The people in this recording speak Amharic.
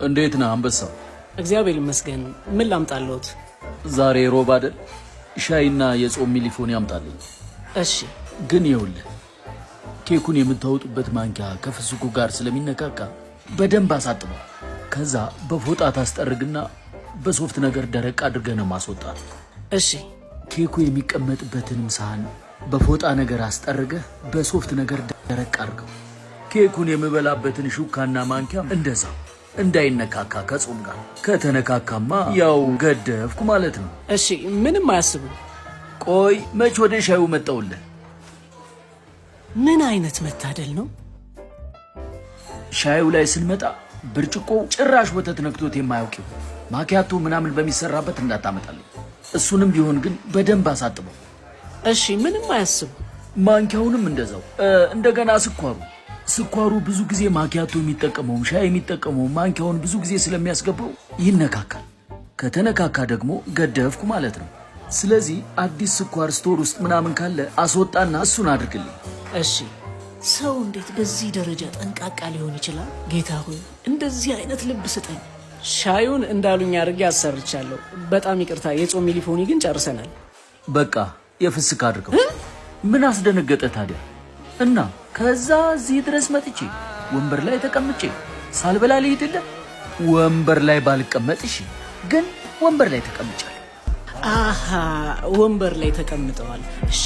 እንዴት ነህ አንበሳው? እግዚአብሔር ይመስገን። ምን ላምጣልዎት? ዛሬ ሮብ አይደል? ሻይና የጾም ሚሊፎን ያምጣልኝ። እሺ። ግን ይኸውልህ ኬኩን የምታወጡበት ማንኪያ ከፍስኩ ጋር ስለሚነካካ በደንብ አሳጥበው። ከዛ በፎጣ ታስጠርግና በሶፍት ነገር ደረቅ አድርገህ ነው ማስወጣት። እሺ። ኬኩ የሚቀመጥበትንም ሳህን በፎጣ ነገር አስጠርገህ በሶፍት ነገር ደረቅ አድርገው። ኬኩን የምበላበትን ሹካና ማንኪያም እንደዛው እንዳይነካካ ከጾም ጋር። ከተነካካማ ያው ገደፍኩ ማለት ነው። እሺ፣ ምንም አያስቡ። ቆይ መች ወደ ሻዩ መጣውልህ? ምን አይነት መታደል ነው! ሻዩ ላይ ስንመጣ ብርጭቆ ጭራሽ ወተት ነክቶት የማያውቅ ማኪያቶ ምናምን በሚሰራበት እንዳታመጣልኝ። እሱንም ቢሆን ግን በደንብ አሳጥበው። እሺ፣ ምንም አያስቡ። ማንኪያውንም እንደዛው። እንደገና ስኳሩ ብዙ ጊዜ ማኪያቶ የሚጠቀመውም ሻይ የሚጠቀመውም ማንኪያውን ብዙ ጊዜ ስለሚያስገባው ይነካካል። ከተነካካ ደግሞ ገደፍኩ ማለት ነው። ስለዚህ አዲስ ስኳር store ውስጥ ምናምን ካለ አስወጣና እሱን አድርግልኝ። እሺ። ሰው እንዴት በዚህ ደረጃ ጠንቃቃ ሊሆን ይችላል? ጌታ ሆይ እንደዚህ አይነት ልብ ስጠኝ። ሻዩን እንዳሉኝ አድርጌ አሰርቻለሁ። በጣም ይቅርታ፣ የጾም ሚሊፎኒ ግን ጨርሰናል። በቃ የፍስክ አድርገው። ምን አስደነገጠ ታዲያ? እና ከዛ እዚህ ድረስ መጥቼ ወንበር ላይ ተቀምጬ ሳልበላ ልሂድልህ? ወንበር ላይ ባልቀመጥ እሺ፣ ግን ወንበር ላይ ተቀምጫለሁ። አሃ፣ ወንበር ላይ ተቀምጠዋል። እሺ።